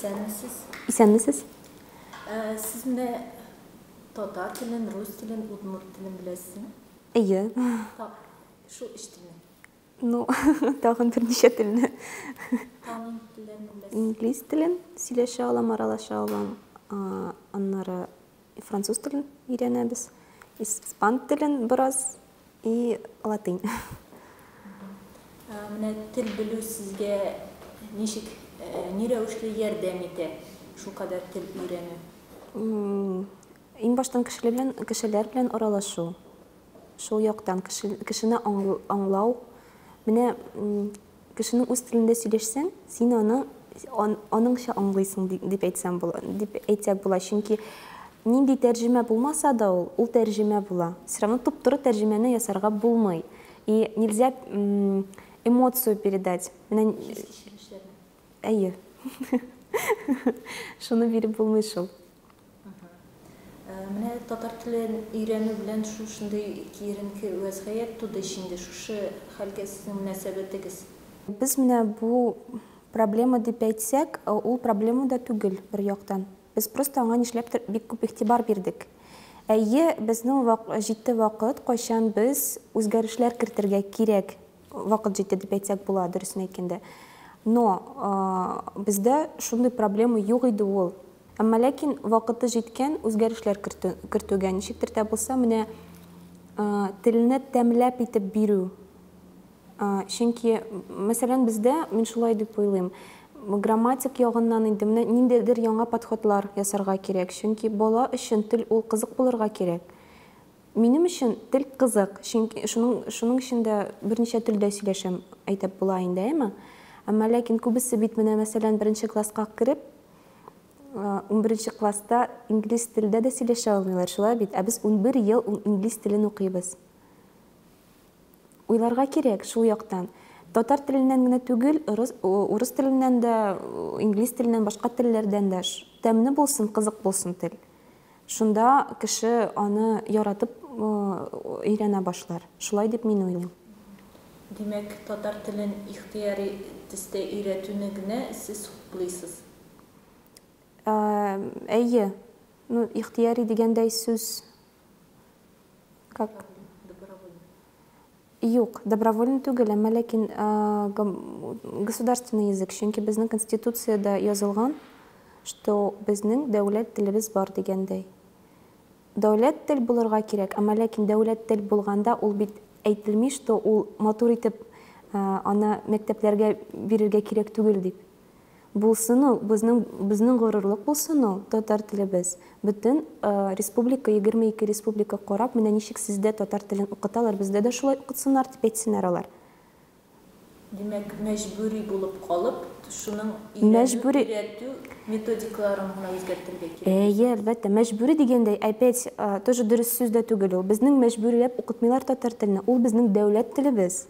Исәнмесез. Исәнмесез. Сез менә татар телен, рус телен, удмурт телен беләсезме? Әйе. Шул өч телне. Ну, тагын берничә телне. Тагын телләрне беләсез? Инглиз телен сөйләшә алам, аралаша алам. Аннары француз телен өйрәнәбез. Испан телен бераз и латынь. Менә тел белү сезгә ничек, ни рәвешле ярдәм итә, шулкадәр тел өйрәнү? Иң баштан кешеләр белән, кешеләр белән аралашу. Шул яктан кеше, кешене аңлау. Менә кешенең үз телендә сөйләшсәң, син аны аныңча аңлыйсың дип әйтсәм була, дип әйтсәк була. Чөнки нинди тәрҗемә булмаса да ул, ул тәрҗемә була. Все равно туп-туры тәрҗемәне ясарга булмый. И нельзя эмоцию передать. Менә Хис-кичерешләрне. Әйе. Шуны биреп булмый шул. Менә татар телен өйрәнү белән шушындый киеренке вәзгыять туды ич инде. Шушы хәлгә сезнең мөнәсәбәтегез? Без менә бу проблема дип әйтсәк, ул проблема да түгел бер яктан. Без просто аңа нишләптер бик күп игътибар бирдек. Әйе, безнең җитте вакыт, кайчан без үзгәрешләр кертергә кирәк вакыт җитте дип әйтсәк була, дөресен әйткәндә. Но бездә шундый проблема юк иде ул. Әмма ләкин вакыты җиткән үзгәрешләр кертүгә, ничектер дә булса, менә телне тәмләп итеп бирү. Чөнки, мәсәлән, бездә, мин шулай дип уйлыйм, грамматик ягыннан инде менә ниндидер яңа подходлар ясарга кирәк. Чөнки бала өчен тел ул кызык булырга кирәк. Минем өчен тел кызык, чөнки шуның, шуның өчен дә берничә телдә сөйләшәм, әйтеп була инде, әйеме? Әмма ләкин күбесе бит менә, мәсәлән, беренче класска кереп, унберенче класста инглиз телдә дә сөйләшә алмыйлар, шулай бит? Ә без 11 ел инглиз телен укыйбыз. Уйларга кирәк шул яктан. Татар теленнән генә түгел, урыс, урыс теленнән дә, инглиз теленнән, башка телләрдән дә. Тәмле булсын, кызык булсын тел. Шунда кеше аны яратып өйрәнә башлар. Шулай дип мин уйлыйм. Димәк, татар телен ихтыяри төстә өйрәтүне генә сез хуплыйсыз? Әйе. Ну, ихтыяри дигәндәй сүз как? Добровольно. Юк, добровольно түгел, әмма ләкин государственный язык, чөнки безнең конституциядә язылган, что безнең дәүләт телебез бар дигәндәй. Дәүләт тел булырга кирәк, әмма ләкин дәүләт тел булганда ул бит әйтелми, что ул матур итеп аны мәктәпләргә бирергә кирәк түгел дип. Булсын ул, безнең, безнең горурлык булсын ул, татар телебез. Бөтен республика, 22 республика карап, менә ничек сездә татар телен укыталар, бездә дә шулай укытсыннар, дип әйтсеннәр алар. Димәк, мәҗбүри булып калып, шуның өйрәнү, өйрәтү методикаларын гына үзгәртергә кирәк. Әйе, әлбәттә. Мәҗбүри дигәндәй, опять, тоже дөрес сүз дә түгел ул. Безнең мәҗбүриләп укытмыйлар татар телне, ул безнең дәүләт телебез.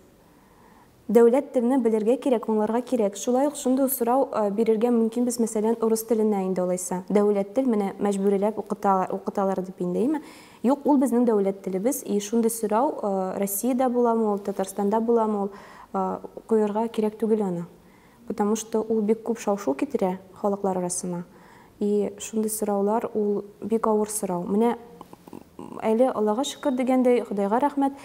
Дәүләт телне белергә кирәк, аңларга кирәк. Шулай ук шундый ук сорау бирергә мөмкинбез, мәсәлән, урыс теленә инде алайса. Дәүләт тел менә мәҗбүриләп укыталар, укыталар дип инде, әйеме? Юк, ул безнең дәүләт телебез, и шундый сорау Россиядә буламы ул, Татарстанда буламы ул, куярга кирәк түгел аны. Потому что ул бик күп шау-шу китерә халыклар арасына. И шундый сораулар ул бик авыр сорау. Менә әле Аллага шөкер дигәндәй, Ходайга рәхмәт,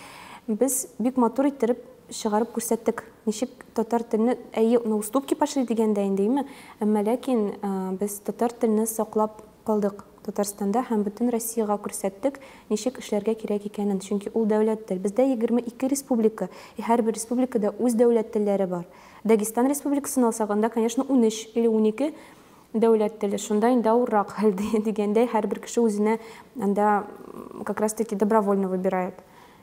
без бик матур иттереп чыгарып күрсәттек. Ничек татар телне, әйе, на уступки пошли дигәндәй инде, әйеме? Әмма ләкин без татар телне саклап калдык Татарстанда һәм бөтен Россиягә күрсәттек, ничек эшләргә кирәк икәнен. Чөнки ул дәүләт тел. Бездә 22 республика, и һәрбер республикада үз дәүләт телләре бар. Дагестан республикасын алсак, анда, конечно, 13 или 12 дәүләт теле. Шунда инде авыррак хәл дигәндәй, һәрбер кеше үзенә анда как раз таки добровольно выбирает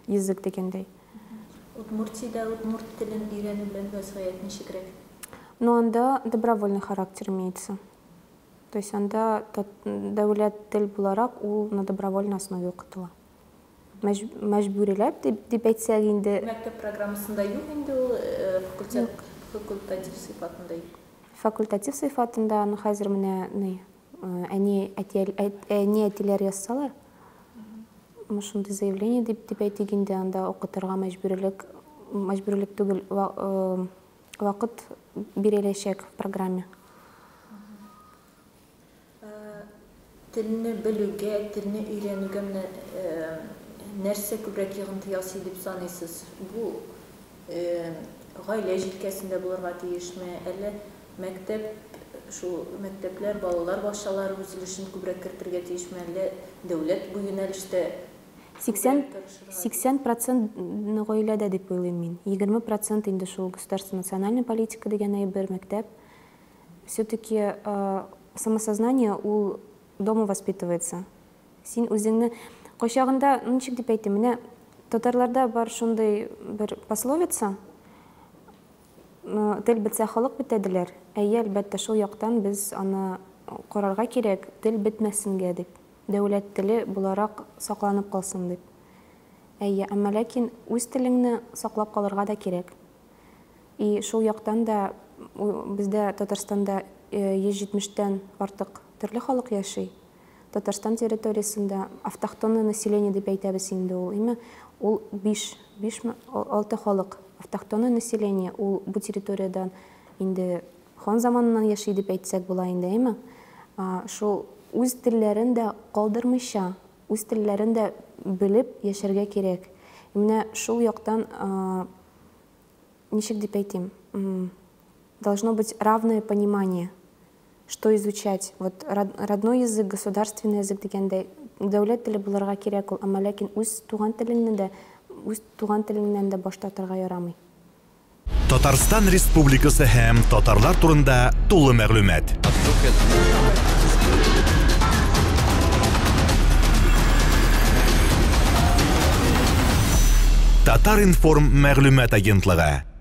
язык дигәндәй. Удмуртиядә удмурт телен өйрәнү белән вәзгыять ничегрәк? Ну, анда добровольный характер имеется. То есть анда дәүләт тел буларак ул на добровольной основе укытыла. Мәҗбүриләп дип, дип әйтсәк инде. Мәктәп программасында юк инде ул, факультет, факультатив сыйфатында юк. Факультатив сыйфатында аны хәзер менә ни, әни, әти, әни әтиләр язсалар, шундый заявление дип, дип әйтик инде, анда укытырга мәҗбүрилек, мәҗбүрилек түгел, вакыт биреләчәк в программе. Телне белүгә, телне өйрәнүгә менә нәрсә күбрәк йогынты ясый дип саныйсыз? Бу гаилә җилкәсендә булырга тиешме, әллә мәктәп, шул мәктәпләр, балалар бакчалары үз өлешен күбрәк кертергә тиешме, әллә дәүләт бу юнәлештә 80, 80 процент гаиләдә дип уйлыйм мин. 20 процент инде шул государственная национальная политика дигән әйбер, мәктәп. Все-таки самосознание ул дома воспитывается. Син үзеңне кайчагында, ну ничек дип әйтим, менә татарларда бар шундый бер пословица, тел бетсә халык бетә диләр. Әйе, әлбәттә, шул яктан без аны карарга кирәк, тел бетмәсенгә дип, дәүләт теле буларак сакланып калсын дип. Әйе, әмма ләкин үз телеңне саклап калырга да кирәк. И шул яктан да бездә Татарстанда 170тән артык төрле халык яши. Татарстан территориясендә автохтонное население дип әйтәбез инде ул, име? Ул 5, 5 6 халык. Автохтонное население ул бу территориядән инде хан заманыннан яши дип әйтсәк була инде, әйме? Шул үз телләрен дә калдырмыйча, үз телләрен дә белеп яшәргә кирәк. Менә шул яктан ничек дип әйтим, должно быть равное понимание, что изучать. Вот родной язык, государственный язык дигәндәй, дәүләт теле булырга кирәк ул, әмма ләкин үз туган телеңне дә, үз туган телеңнән дә баш тартырга ярамый. Татарстан Республикасы һәм татарлар турында тулы мәгълүмат. Татар-информ мәгълүмат агентлыгы.